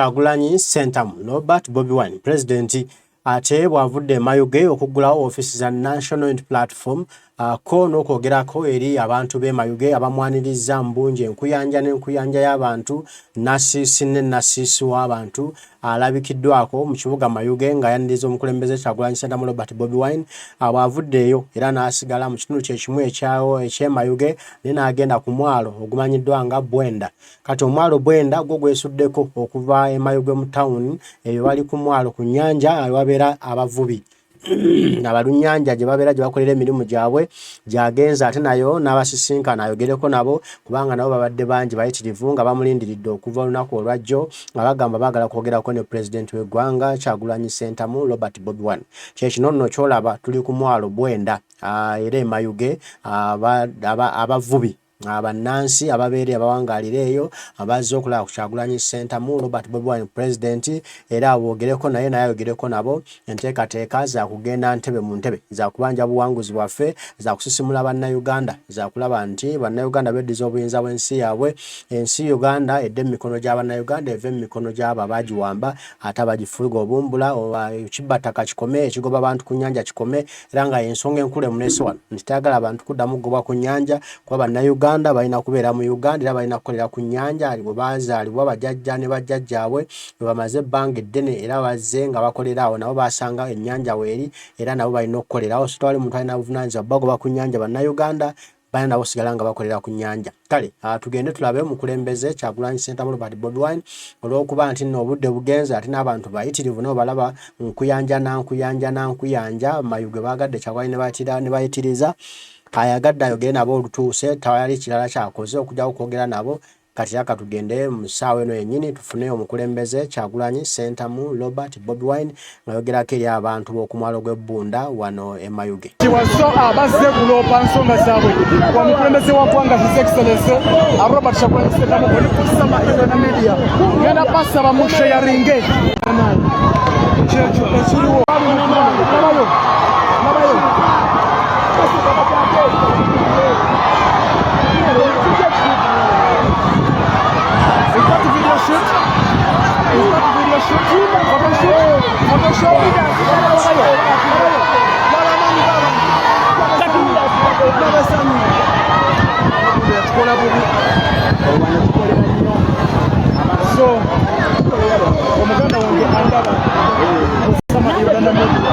Kyagulanyi Ssentamu Robert Bobi Wine pulezidenti ate bw'avudde e Mayuge okuggulawo ofiisi za National Unity Platform ko n'okwogerako eri abantu b'e Mayuge abamwanirizza mu bungi enkuyanja n'enkuyanja y'abantu nasiisi ne nasiisi w'abantu alabikiddwako mu kibuga Mayuge ng'ayaniriza omukulembeze Kyagulanyi Ssentamu Robert Bobi Wine bw'avuddeeyo era n'asigala mu kitundu kye kimu ekyawo eky'e Mayuge naye n'agenda ku mwalo ogumanyiddwa nga Bwenda. Kati omwalo Bwenda gwo gwesuddeko okuva e Mayuge mu tawuni eyo bali ku mwalo ku nnyanja ewabeera abavubi abalunnyanja gye babeera gye bakolera emirimu gyabwe gy'agenze ate nayo n'abasisinkana ayogereko nabo kubanga nabo babadde bangi bayitirivu nga bamulindiridde okuva olunaku olwajjo nga bagamba baagala kwogerako ne pulezidenti w'eggwanga Kyagulanyi Ssentamu Robert Bobi Wine. Kyekino nno ky'olaba tuli ku mwalo Bwenda era e Mayuge abavubi Bannansi ababeera abawangaalira eyo abazze okulaba ku Kyagulanyi Ssentamu Robert Bobi Wine Pulezidenti era boogereko naye naye ayogereko nabo. Enteekateeka za kugenda ntebe mu ntebe, za kubanja buwanguzi bwaffe, za kusisimula Bannayuganda, za kulaba nti Bannayuganda beddiza obuyinza bw'ensi yaabwe, ensi Uganda edde mu mikono gya Bannayuganda eve mu mikono gy'abo abaagiwamba ate abagifuga obumbula, ekibbattaka kikome, ekigoba bantu ku nnyanja kikome era nga y'ensonga enkulu emuleese wano nti tayagala bantu kuddamu kugobwa ku nnyanja kuba Bannayuganda balina kubeera mu Uganda era balina kukolera ku nnyanja bwe baazaalibwa bajjajja ne bajjajjaabwe bwe bamaze ebbanga eddene era bazze nga bakolera awo nabo baasanga ennyanja weeri era nabo balina okukolerawo so tewali muntu alina buvunaanyizibwa bagoba ku nnyanja Bannayuganda balina nabo sigala nga bakolera ku nnyanja kale tugende tulabe omukulembeze Kyagulanyi Ssentamu Robert Bobi Wine olw'okuba nti nno obudde bugenze ate n'abantu bayitirivu nabo balaba nkuyanja na nkuyanja na nkuyanja Mayuge baagadde Kyagulanyi ne bayitiriza ayagadde ayogere nabo olutuuse tewali kirala kyakoze okujjako okwogera nabo kati aka tugende mu ssaawa eno yennyini tufune omukulembeze Kyagulanyi Ssentamu Robert Bobi Wine ng'ayogerako eri abantu b'oku mwalo gw'e Bbunda wano e Mayuge. Kiwaso abazze kuloopa nsonga zaabwe kwa mukulembeze wa ggwanga His Excellency Robert Kyagulanyi Ssentamu oli ku Sama Uganda Media ngenda basaba mu sharinge kyekyo ekiriwo labayo labayo So, omuganda wange andaba kusama Uganda Media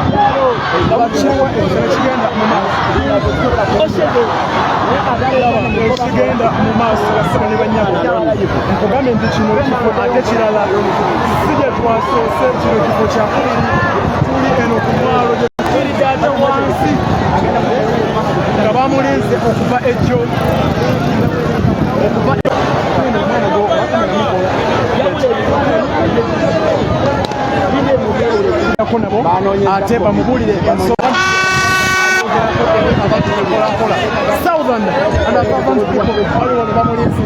abakiwa ekigenda mu maaso ekigenda mu maaso basebo ne banyabo nkugambye nti kino kifo ate kirala si gye twasoose kino kifo kyakubiri tuli eno ku mwalo gye tukiridde wansi nga bamulinze okuva ejjo okuva nabo ate bamubulire ensonga Southern and Southern people waliwo ne bamulinze.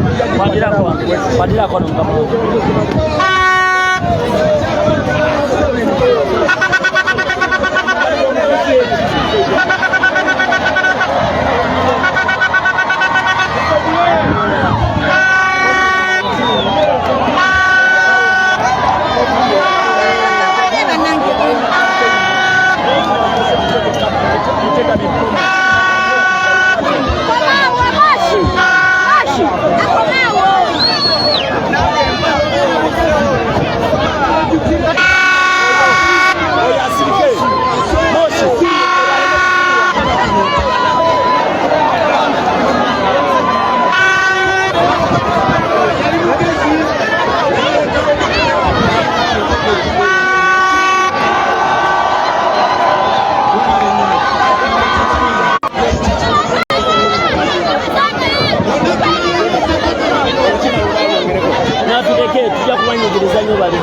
Natuleke tujja kubanyigiriza nnyo bali.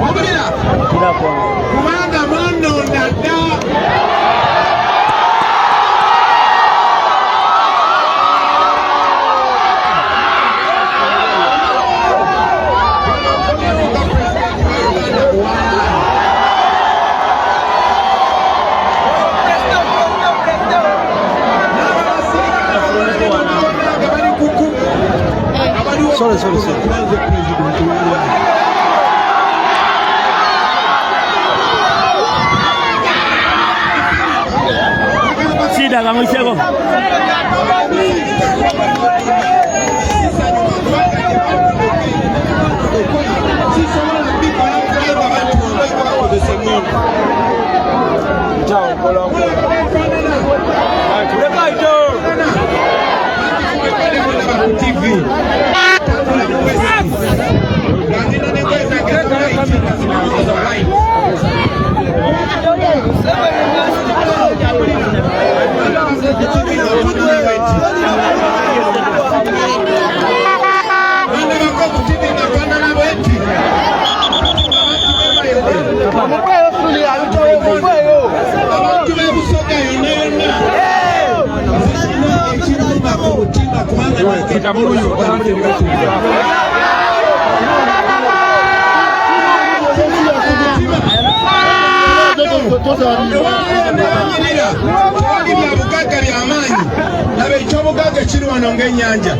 Wabulira kubanga mwanonda dda. Sorry, sorry, sorry. Sida kamwiseko. Abantu b'ebusoga yonna yonna ekiruma ku mutima kubanga ewanyirira tewali bya bugagga byamaanyi laba ekyobugagga ekiri wano ng'ennyanja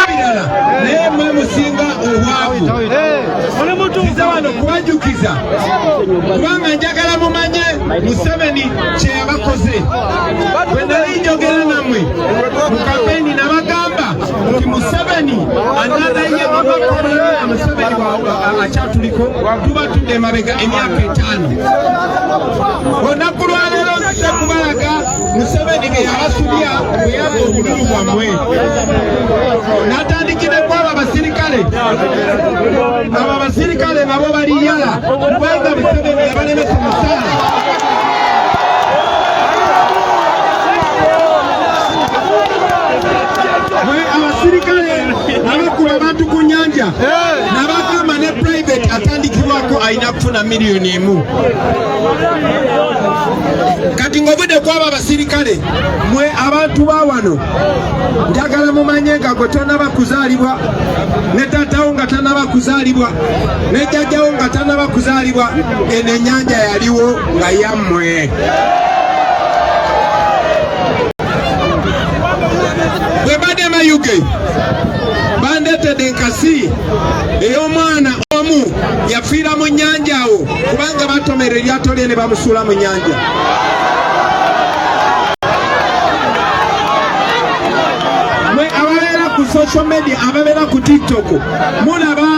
birala naye mwe musinga obwavu. Nzize wano kubajjukiza kubanga njagala mumanye Museveni kye yabakoze. Bwe nali njogera nammwe mu kampeyini nabagamba nti Museveni another year nga Museveni akyatuliko tuba tudde emabega emyaka 5. Olunaku lwaleero nzija kubalaga Museveni bye yabasubya bwe yabba obululu bwammwe. N'atandikire ku abo abasirikale. Abo abasirikale nabo baliyala kubanga Museveni yabalemesa omusaala. Abasirikale abakuba abantu ku nnyanja nabagamba ne private atandikibwako alina kufuna miliyoni 1. Kati ng'ovudde ku abo abasirikale, mwe abantu ba wano njagala mumanye nga gwe tonnaba kuzaalibwa, ne taatawo nga tannaba kuzaalibwa, ne jjajjawo nga tannaba kuzaalibwa, eno ennyanja yaliwo nga yammwe. Bwe mbadde Mayuge bandeetedde enkasi ey'omwana omu yafiira mu nnyanja awo kubanga batomera eryato lye ne bamusuula mu nnyanja. Mwe ababeera ku social media, ababeera ku TikTok, mulaba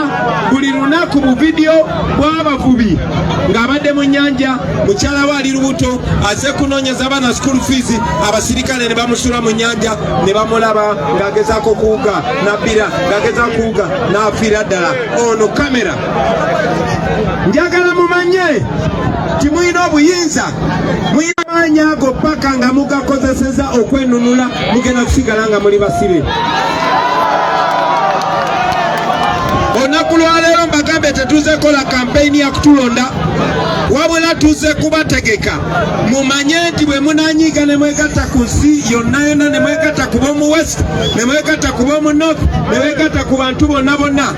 buli lunaku bu vidiyo bw'abavubi ng'abadde mu nnyanja, mukyala we ali lubuto, azze kunoonyeza abaana school fees, abasirikale ne bamusuula mu nnyanja ne bamulaba ng'agezaako kuwuga n'abbira, ng'agezaako kuwuga n'afiira ddala. Ono kamera. Njagala mumanye nti mulina obuyinza, mulina amaanyi ago paka nga mugakozeseza okwenunula, mugenda kusigala nga muli basibe. Olunaku lwaleero mbagambe tetuze kola kampeyini ya kutulonda, wabula tuze kubategeka mumanye nti bwe munanyiiga ne mwegatta ku nsi yonna yonna, ne mwegatta ku b'omu west, ne mwegatta ku b'omu north, ne mwegatta ku bantu bonna bonna,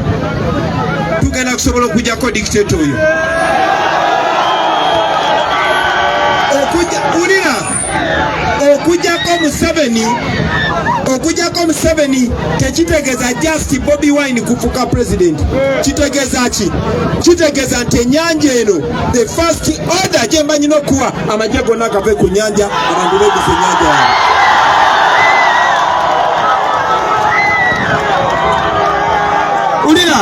tugenda kusobola okuggyako dictator oyo. Wulira, okuggyako Museveni, okuggyako Museveni tekitegeeza just Bobi Wine kufuuka president. Kitegeeza ki? Kitegeeza nti ennyanja eno, the first order gye mba nyina okuwa, amagye gonna gave ku nnyanja, abantu beeguze ennyanja yaabwe. Wulira,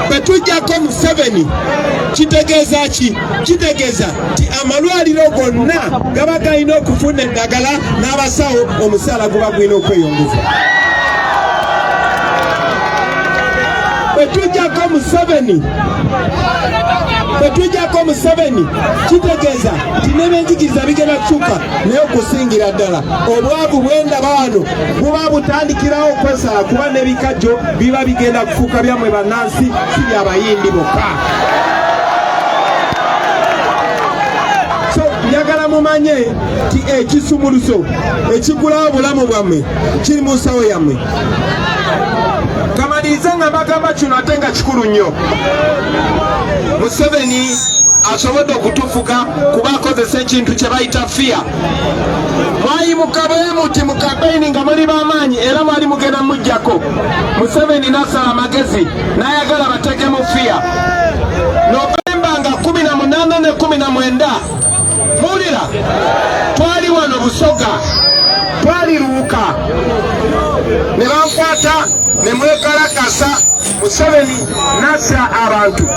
bwe tuggyako Museveni kitegeeza ki? Kitegeeza nti amalwaliro gonna gaba galina okufuna eddagala n'abasawo, omusaala guba gulina okweyongeza. Bwe tuggyako Museveni Bwe tujjako Museveni kitegeeza nti n'ebyenjigiriza bigenda kukyuka, naye okusingira ddala obwavu bwendaba wano buba butandikirawo okwesala, kuba n'ebikajjo biba bigenda kufuuka byammwe bannansi, si byabayindi bokka. So njagala mumanye nti ekisumuluzo ekigulawo obulamu bwammwe kiri mu nsawo yammwe. Kamalirize nga mbagamba kino ate nga kikulu nnyo. Museveni asobodde okutufuga kuba akozesa ekintu kye bayita fiya. Mwayimuka bwe muti mu kampeyini nga muli b'amaanyi era mwali mugenda mujjako. Museveni n'asala amagezi n'ayagala bateekemu fiya. Novemba nga 18 ne 19, muwulira, twali wano Busoga, twali Luuka, ne bankwata ne mwekalakasa. Museveni nassa abantu.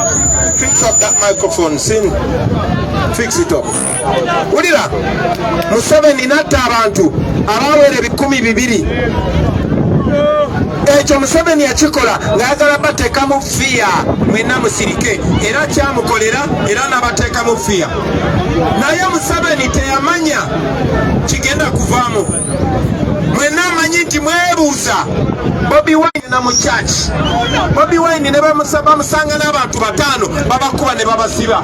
Fix up that microphone, sin fix it up. Wulira, Museveni natta abantu abawera 2000. Ekyo Museveni yakikola ng'ayagala bateekamu fiya mwenna musirike, era kyamukolera era n'abateekamu fiya. Naye Museveni teyamanya kigenda kuvaamu. Mwenna amanyi nti mwebuuza Bobi Wine na mu church, Bobi Wine ne bamusanga n'abantu 5 babakuba ne babasiba.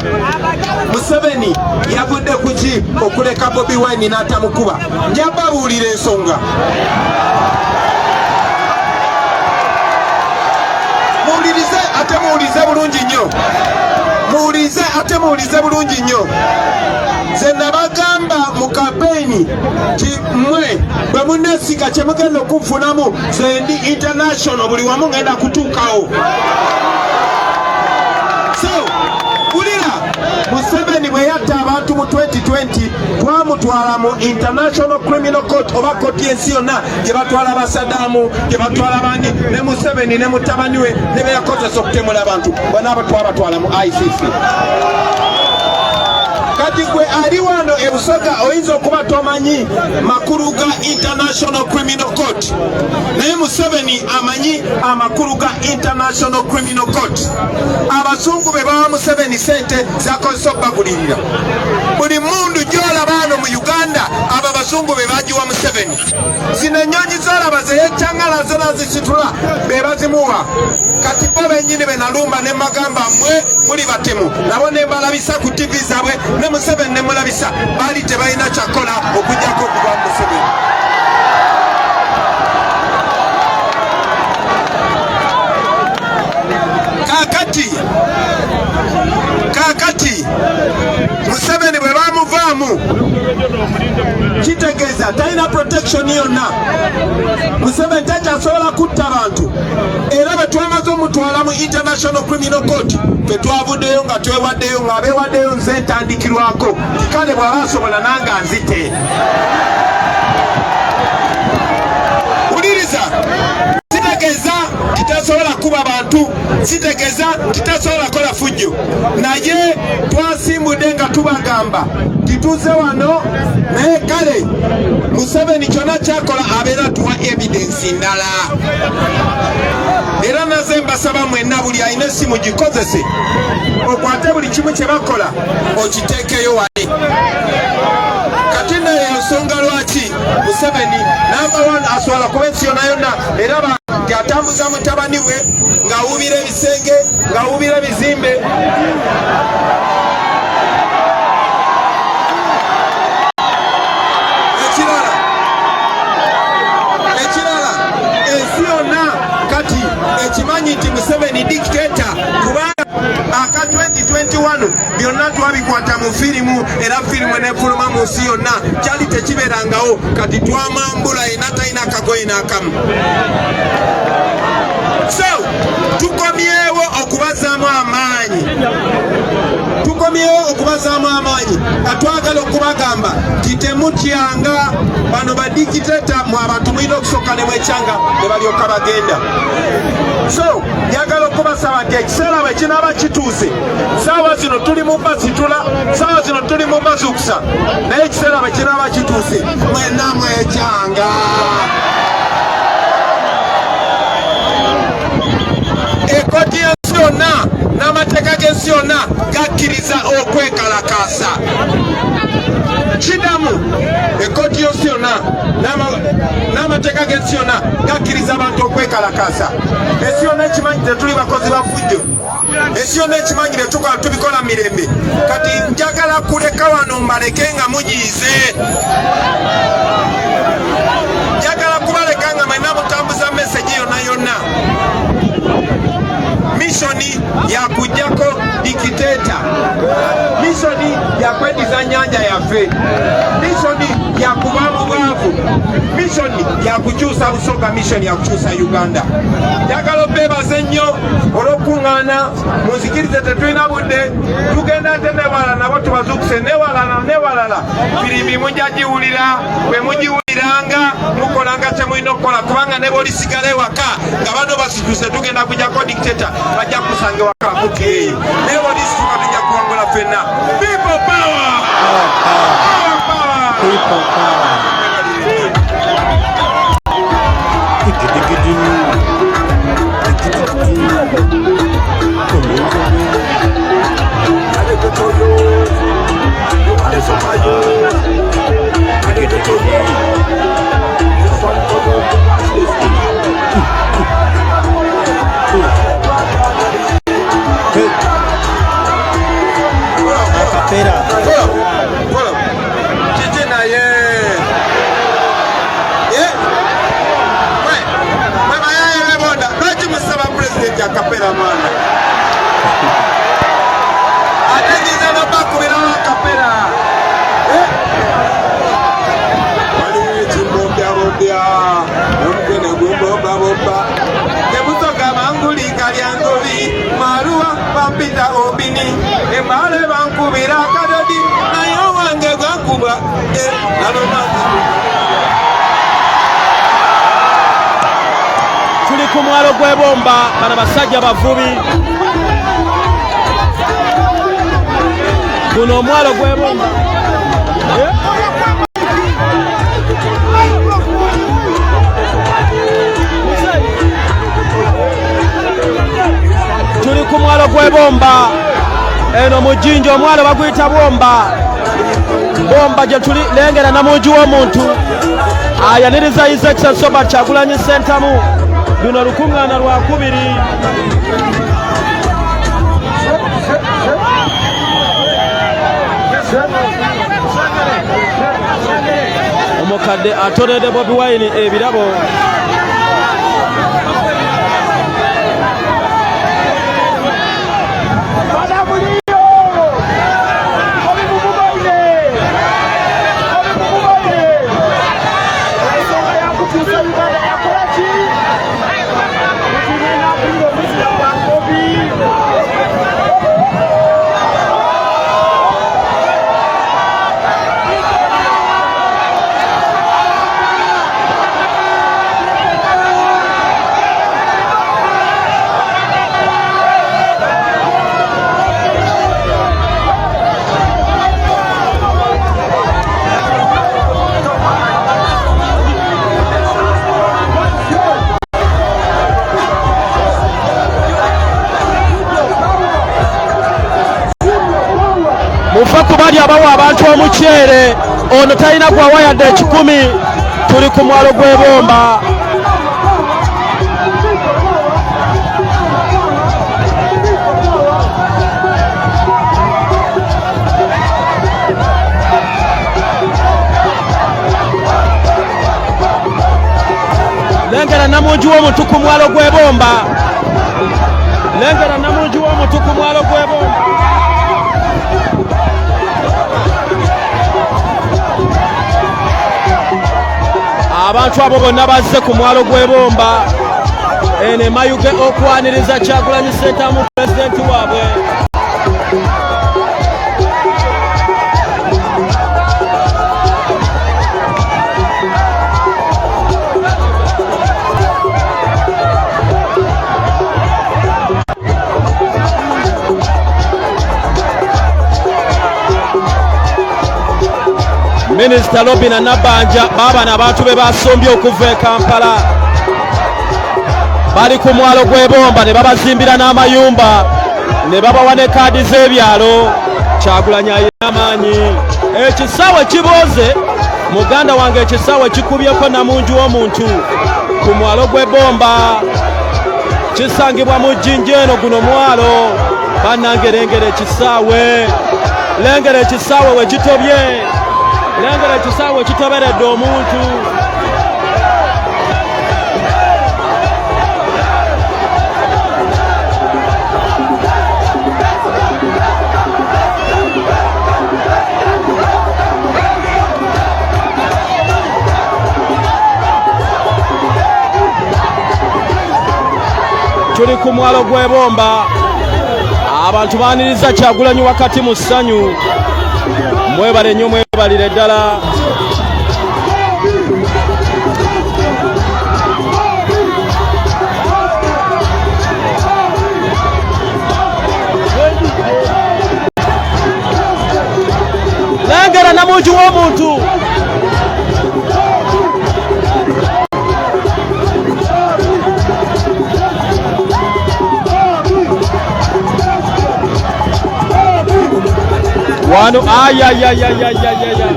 Museveni yavudde kuki okuleka Bobi Wine n'atamukuba? Nja babuulira ensonga. Muwulirize ate muwulize bulungi nnyo, muwulize ate muwulize bulungi nnyo. Nze nabagamba mu kampeyini ti mmwe bwe munesiga kye mugenda okunfunamu, nze ndi international, buli wamu ngenda kutuukawo. So wulira, Museveni bwe yatta abantu mu 2020 twamutwala mu International Criminal Court, oba kooti y'ensi yonna gye batwala Basadaamu, gye batwala bandi, ne Museveni ne mutabani we ne beyakozesa okutemula abantu bonna twabatwala mu ICC. Kati gwe ali wano e Busoga oyinza okuba tomanyi makulu ga International Criminal Court, naye Museveni amanyi amakulu ga International Criminal Court. Abazungu be bawa Museveni sente zakozesa okubagulirira buli mundu gyolaba wano mu Uganda. Abo abazungu be bagiwa Museveni. Zino ennyonyi zolaba zeyekyangala zo nazisitula be bazimuwa. Kati bo bennyini be nalumba ne magamba mmwe muli batemu, nabo ne mbalabisa ku TV zaabwe, ne Museveni ne mulabisa, baali tebalina kyakola okujjako okuva Museveni. Kaakati Museveni bwe bamuvaamu kitegeeza talina protection yonna. Museveni takyasobola kutta bantu, era bwe twamaze omutwala mu International Criminal Court fe twavuddeyo nga twewaddeyo, nga abeewaddeyo nze ntandikirwako, kale bw'aba asobola nange anzite. Wuliriza, kitegeeza titasobola kuba bantu, kitegeeza titasobola kukola fujjo, naye twasimbudde nga tubagamba tituze wano. Naye kale Museveni kyonna kyakola abeera tuwa evidence ndala. Era naze mbasaba mwenna buli alina essimu gikozese, okwate buli kimu kye bakola okiteekeyo wali. Kati naye ensonga lwaki Museveni namba 1 aswala kuba ensi yonna yonna era nti atambuza mutabani we ng'awuubira ebisenge, ng'awuubira ebizimbe. Ekirala, ensi yonna kati ekimanyi nti Museveni dictator, kubanga aka 2021 byonna twabikwata mu firimu, era firimu enefuluma mu nsi yonna, kyali tekibeerangawo. Kati twamambula ena talina akagoye n'akamu. So tukomyewo okubazaamu amaanyi, tukomyewo okubazaamu amaanyi nga twagala okubagamba nti temutyanga bano badikiteta mwe. Abantu mulina okusooka ne mwekyanga ne balyoka bagenda. So njagala okubasaba nti ekiseera bwe kinaaba kituuse, saawa zino tuli mu basitula, saawa zino tuli mu bazukusa, naye ekiseera bwe kinaaba kituuse mwenna mwekyanga. Ekkooti y'ensi yonna n'amateeka g'ensi yonna gakkiriza. kwekalakasa. Kiddamu, ekkooti y'ensi yonna n'amateeka g'ensi yonna gakkiriza abantu okwekalakasa. Ensi yonna ekimanyi tetuli bakozi ba ffujjo, ensi yonna ekimanyi byetukola tubikola mirembe. Kati njagala kuleka wano mbaleke nga munyiize, njagala kubaleka nga mwenna mutambuza message yonna yonna. Mission yakujjako dictator, mission yakweddiza nyanja yaffe, mission yakuva mu bwavu, mission yakukyusa Busoga, mission yakukyusa Uganda. Njagala obeebaza ennyo olw'okuŋŋaana. Munzikirize, tetulina budde, tugenda ate newalala nabo tubazuukuse newalala newalala. Firimbi mujja giwulira, bwe mugiwuliranga mukolanga kye mulina okukola, kubanga ne bwolisigala ewaka nga bano basituse tugenda kujjako dictator, bajja kusanga ewaka bakutira eyo, naye bwolisituka tujja kuwangula ffenna. People power! Power, power! People power. Digidi. Digidi. Hey. Acapella. Kola. Kiki naye? Eh? Mwe bayaye bebonda, lwaki musaba pulezidenti acapella mwana? Ate nyiza nobakubirawo acapella. Eh? Waliwo ekimbombyabomby omugene gumbombaboba tebusoga bangulika lya ngobi maruwa bampita obini embale bankubira akadodi naye owange gwankuba eh, naloma. Tuli ku mwalo gw'ebomba, bano basajja bavubi. Guno omwalo gw'ebomba. Eh? Tuli ku mwalo gw'ebomba eno mu Jjinja, omwalo baguyita Bwomba. Bomba gye tuli, lengera namungi w'omuntu ayaniriza His Excellency Robert Kyagulanyi Ssentamu. Luno lukuŋŋaana lwakubiri. Omukadde atoledde Bobi Wine ebirabo. Mufe ku bali abawa abantu omuceere, ono talina gwawa yadde 100. Tuli ku mwalo gw'ebomba. Lengera namungi w'omuntu ku mwalo gw'ebomba, lengera namungi w'omuntu ku mwalo gw'ebomba. Abantu abo bonna bazze ku mwalo gw'ebomba eno emayuge okwaniriza Kyagulanyi Ssentamu, pulezidenti waabwe. Minisita Robina Nabbanja, baabano abantu be basombye okuva e Kampala, bali ku mwalo gw'ebomba ne babazimbira n'amayumba ne babawa ne kaadi z'ebyalo. Kyagulanyi alina amaanyi. Ekisaawe kibooze muganda wange, ekisaawe kikubyeko namungi w'omuntu ku mwalo gw'ebomba kisangibwa mu Jjinja eno guno mwalo. Bannange lengera ekisaawe, lengera ekisaawe we kitobye, lengera ekisaawe kitoberedde omuntu. Tuli ku mwalo gw'ebomba, abantu baaniriza Kyagulanyi wakati mu ssanyu. Mwebale nnyo, mwebalire ddala. Lengera namungi w'omuntu. Wano ayayayayayaya,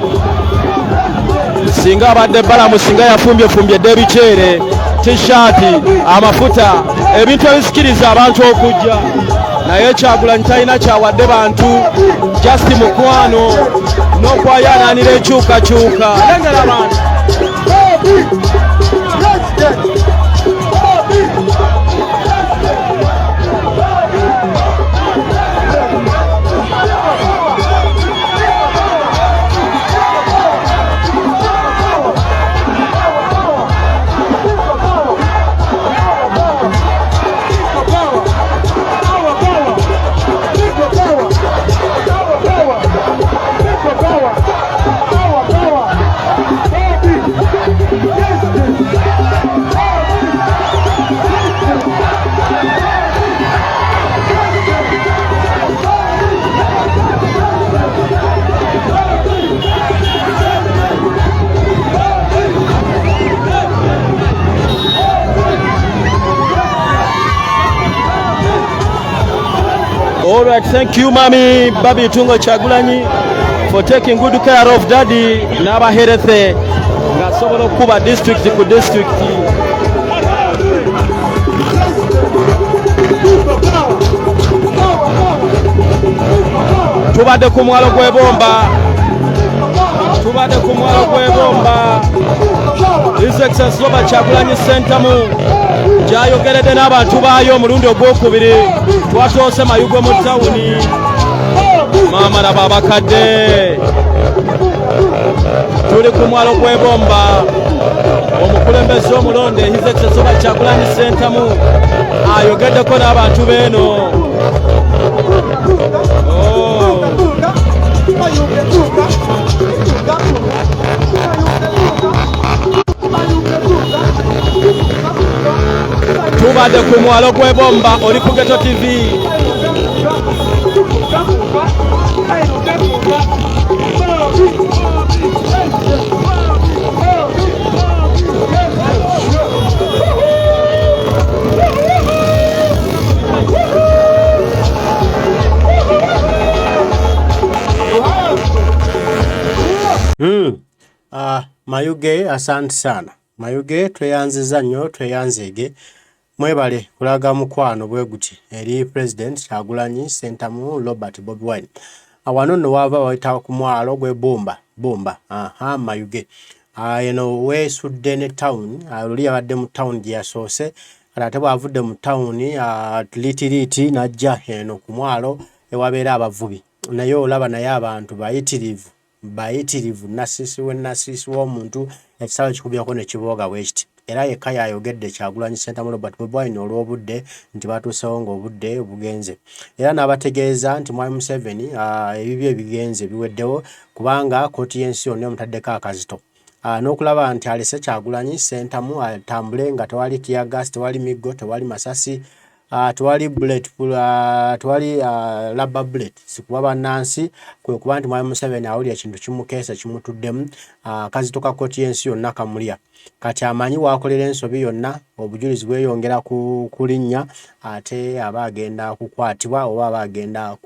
singa abadde balamu, singa yafumbyefumbye dda ebiceere, tishaati, amafuta, ebintu ebisikiriza abantu okujja. Naye Kyagulanyi talina kyawadde bantu, just mukwano n'okwayananira enkyukakyuka. Lengera abantu. All right, thank you, Mami Babi Tungo Chagulanyi, for taking good care of Daddy n'abaherethe ng'asobola okukuba district ku district. Tubadde ku mwalo gw'ebomba, tubadde ku mwalo gw'ebomba. His Excellency Robert Kyagulanyi Ssentamu gyayogeredde n'abantu baayo omulundi ogwokubiri. Twatoose Mayugwe mu tawuni. Maama laba abakadde. Tuli ku mwalo gw'ebomba, omukulembeze omulonde His Excellency Robert Kyagulanyi Ssentamu ayogeddeko n'abantu beeno. Oh. Tubadde ku mwalo gw'ebomba, oli ku Ghetto TV. Mayuge, asante sana Mayuge, tweyanziza nnyo, tweyanzeege. Mwebale kulaga mukwano bwe guti eri President Kyagulanyi Ssentamu Robert Bobi Wine. Wano nno wava wayita ku mwalo gw'e Bumba, Bumba, aha, Mayuge. Eno weesudde ne town, luli yabadde mu town gye yasoose, kati ate bw'avudde mu town liitiriiti n'ajja eno ku mwalo ewabeera abavubi. Naye olaba naye abantu bayitirivu, bayitirivu. Nasiisi w'enasiisi w'omuntu, ekisaawe kikubyeko ne kibooga bwe kiti. Era yekka y'ayogedde Kyagulanyi Ssentamu Robert Bobi Wine olw'obudde nti batuusewo ng'obudde bugenze. Era n'abategeeza nti Mwami Museveni ebibye bigenze biweddewo kubanga kkooti y'ensi yonna emutaddeko akazito. N'okulaba nti alese Kyagulanyi Ssentamu atambule nga tewali tear gas, tewali miggo, tewali masasi. Tewali bullet, tewali rubber bullet zikuba bannansi, kwe kuba nti Mwami Museveni awulira ekintu kimukeesa kimutuddemu, akazito ka kkooti y'ensi yonna kamulya. Kati amanyi w'akolera ensobi yonna obujulizi bweyongera kulinnya ate aba agenda kukwatibwa oba aba agenda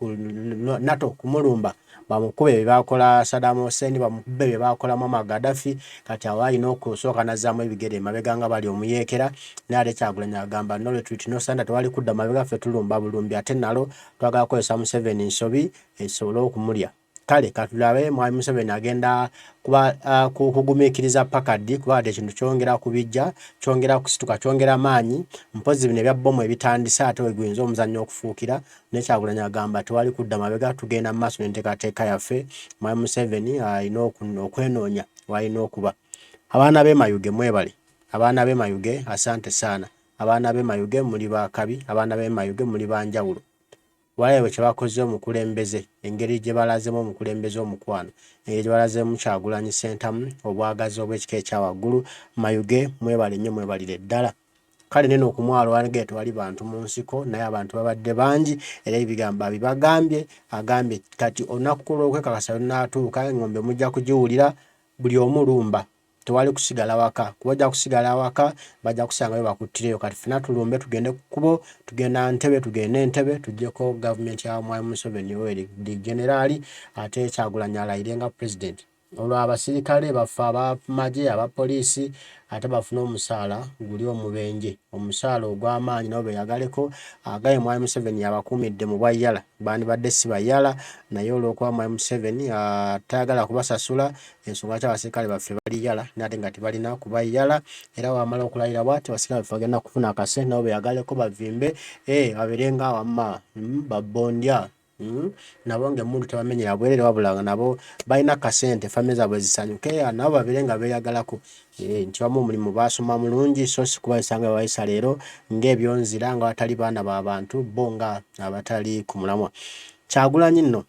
NATO kumulumba bamukube bye baakola Saddam Hussein, bamukube bye baakola Muammar Gaddafi. Kati awo alina okusooka n'azzaamu ebigere emabega nga bali omuyeekera. Naye ate Kyagulanyi agamba no retreat no surrender, tewali kudda mabega, ffe tulumba bulumbi ate nalo twagala kukozesa Museveni nsobi esobole okumulya. Kale katulabe Mwami Museveni agenda kuba kugumiikiriza paka ddi, kuba kati ekintu kyongera kubijja, kyongera kusituka, kyongera maanyi. Mpozzi bino ebya bbomu ebitandise ate weguyinza omuzannyo okufuukira. Naye Kyagulanyi agamba tewali kudda mabega, tugenda mu maaso n'enteekateeka yaffe. Mwami Museveni alina okwenoonya w'alina okuba. Abaana b'e Mayuge mwebale, abaana b'e Mayuge asante sana, abaana b'e Mayuge muli ba kabi, abaana b'e Mayuge muli ba njawulo. Walayi kye bakoze omukulembeze, engeri gye balazeemu omukulembeze omukwano, engeri gye balazeemu Kyagulanyi Ssentamu obwagazi obw'ekika ekya waggulu. Mayuge mwebale nnyo, mwebalire ddala. Kale neno ku mwalo wange tewali bantu mu nsiko, naye abantu babadde bangi era ebigambo abibagambye. Agambye kati olunaku lw'okwekakasa lunaatuuka, eng'ombe mujja kugiwulira, buli omu lumba, tewali kusigala waka, kuba ojja kusigala awaka bajja kusangayo bakuttireyo. Kati ffena tulumbe, tugende ku kkubo, tugenda Ntebe, tugende Entebbe tuggyeko gavumenti ya Mwami Museveni Yoweri Generaali, ate Kyagulanyi alayire nga pulezidenti. Olwo abasirikale baffe ab'amagye, aba poliisi ate bafune omusaala guli omubenje, omusaala ogw'amaanyi nabo beeyagaleko. Agambye Mwami Museveni y'abakuumidde mu bwa yala, bandibadde si ba yala, naye olw'okuba Mwami Museveni tayagala kubasasula, ensonga lwaki abasirikale baffe bali yala naye ate nga tebalina kuba yala. Era wamala okulayira bw'ati, abasirikale baffe bagenda kufuna akasente nabo beeyagaleko, bavimbe, babeere nga wamma babondya. Nabo ng'emmundu tebamenyera bwereere, wabula nga nabo balina kasente, famire zaabwe zisanyuke, nabo babeere nga beeyagalako nti bamu omulimu baasoma mulungi, so si kubayisa nga bwe bayisa leero ng'ebyonzira, nga batali baana ba bantu, bo nga abatali ku mulamwa. Kyagulanyi nno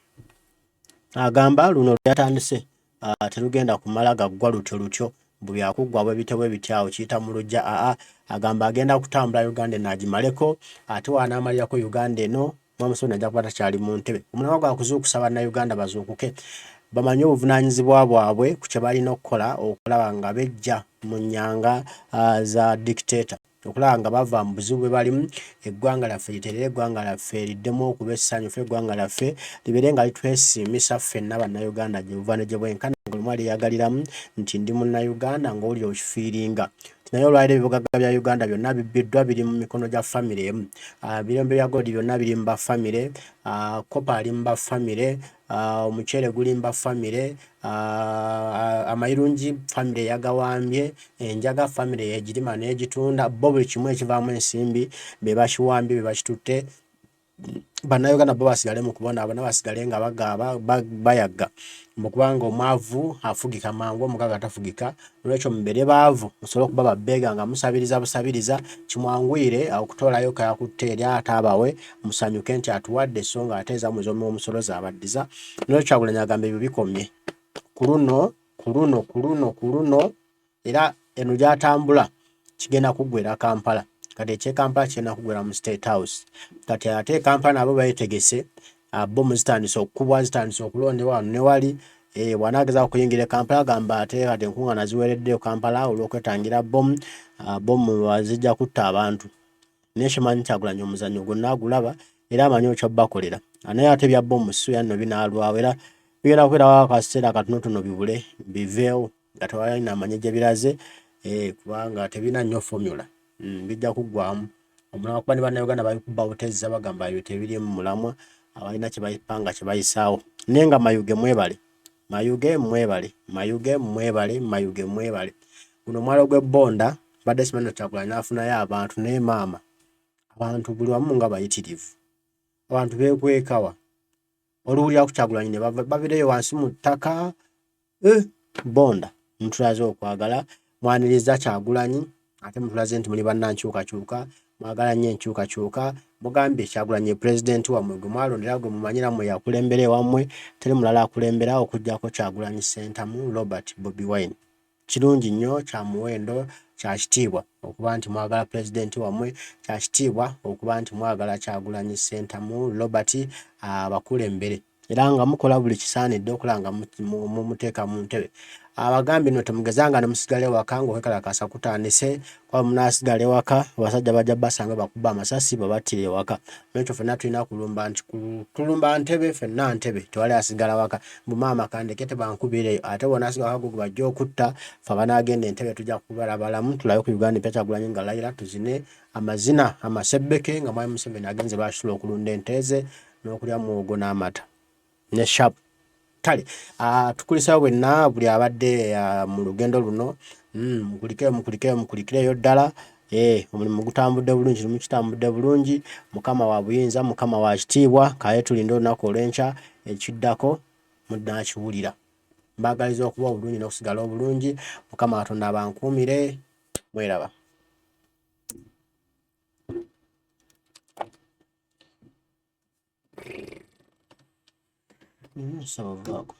agamba luno lwe yatandise terugenda kumala gaggwa lutyo lutyo mbu byakuggwa bwe bityo bwe bityo awo kiyita mu luggya. Aa, agamba agenda kutambula Uganda eno agimaleko, ate w'anaamalirako Uganda eno Mwami Museveni ajja kuba takyali mu ntebe. Omulamwa gwa kuzuukusa Bannayuganda bazuukuke bamanye obuvunaanyizibwa bwabwe ku kye balina okukola okulaba nga beggya mu nnyanga za dictator, okulaba nga bava mu buzibu bwe balimu, eggwanga lyaffe literere, eggwanga lyaffe liddemu okuba essanyufu, eggwanga lyaffe libeere nga litwesiimisa ffenna Bannayuganda gye buva ne gye bwenkana, nga buli omu alyeyagaliramu nti ndi Munnayuganda ng'owulira okifiiringa. Naye olwaleero ebibugagga bya Uganda byonna bibbiddwa, biri mu mikono gya famire emu. Ebirombe bya gold byonna biri mu bafamire, copper ali mu bafamire, omuceere guli mu bafamire, amayirungi famire yagawambye, enjaga famire y'egirima n'egitunda. Bo buli kimu ekivaamu ensimbi be bakiwambye, be bakitutte. Bannayuganda bo basigale mu kubonaabona, basigale nga bagaaba bayagga mbu kubanga omwavu afugika mangu, omugagga tafugika. Nolwekyo mubeere baavu musobole okuba babbeega nga musabiriza busabiriza, kimwanguyire okutoolayo k'akutte eri ate abawe, musanyuke nti atuwadde, so nga ate ezammwe ez'omuwi w'omusolo z'abaddiza. Nolwekyo Kyagulanyi agamba ebyo bikomye ku luno, ku luno, ku luno, ku luno. Era eno gy'atambula kigenda kuggwera Kampala. Kati eky'e Kampala kigenda kuggwera mu State House. Kati ate e Kampala nabo beetegese, bbomu zitandise okukubwa, zitandise okulondebwa wano ne wali. Bw'anaagezaako okuyingira e Kampala agamba ate kati enkuŋŋaana ziweereddeyo Kampala olw'okwetangira bbomu, bbomu zijja kutta abantu. Naye kye mmanyi Kyagulanyi omuzannyo gwonna agulaba era amanyi oky'obbakolera. Naye ate ebya bbomu si nno binaalwawo era bigenda kubeerawo akaseera katonotono bibule biveewo nga tewali namanye gye biraze, kubanga tebirina nnyo formula, bijja kuggwaamu. Omulamwa kuba ne Bannayuganda babikuba butezza, bagamba ebyo tebiriimu mulamwa, abalina kye bapanga kye bayisaawo. Naye nga Mayuge mwebale, Mayuge mwebale, Mayuge mwebale, Mayuge mwebale. Guno omwalo gw'e Bbonda mbadde simanyi nti Kyagulanyi n'afunayo abantu, naye maama abantu buli wamu nga bayitirivu. Abantu beekweka wa? Oluwulira ku Kyagulanyi ne babeereyo wansi mu ttaka. Bbonda mutulaze okwagala, mwaniriza Kyagulanyi ate mutulaze nti muli bannankyukakyuka, mwagala nnyo enkyukakyuka. Mugambye Kyagulanyi ye pulezidenti wammwe gwe mwalonda era gwe mumanyi era mmwe y'akulembera ewammwe, teri mulala akulembera okuggyako Kyagulanyi Ssentamu Robert Bobi Wine. Kirungi nnyo, kya muwendo, Kya kitiibwa okuba nti mwagala pulezidenti wammwe, kya kitiibwa okuba nti mwagala Kyagulanyi Ssentamu Robert abakulembere era nga mukola buli kisaanidde okulaba nga mumuteeka mu ntebe. Abagambye no temugezanga ne musigala ewaka ng'okwekalakaasa kutandise, kuba munaasigala ewaka abasajja bajja basanga bakuba amasasi babattire ewaka. N'ekyo ffenna tulina kulumba nti tulumba ntebe ffenna ntebe tewali asigala waka. Mbu maama kandeke tebankubireyo ate bw'onaasigala waka gwe bajja okutta ffe abanaagenda entebe tujja kubala balamu tulabe ku Uganda empya Kyagulanyi nga layira tuzine amazina amasebbeke nga Mwami Museveni agenze lwakitula okulunda ente ze n'okulya muwogo n'amata ne sharp kale uh, tukulisayo bwenna buli abadde uh, mu lugendo luno mm, mukulikeyo mukulikeyo mukulikireyo ddala eh, omulimu gutambudde bulungi lumu kitambudde bulungi mukama wa buyinza mukama wa kitiibwa kaye tulinde olunaku olw'enkya ekiddako munakiwulira mbagaliza okuba obulungi n'okusigala obulungi mukama katonda abankuumire mweraba Nsaba vaako.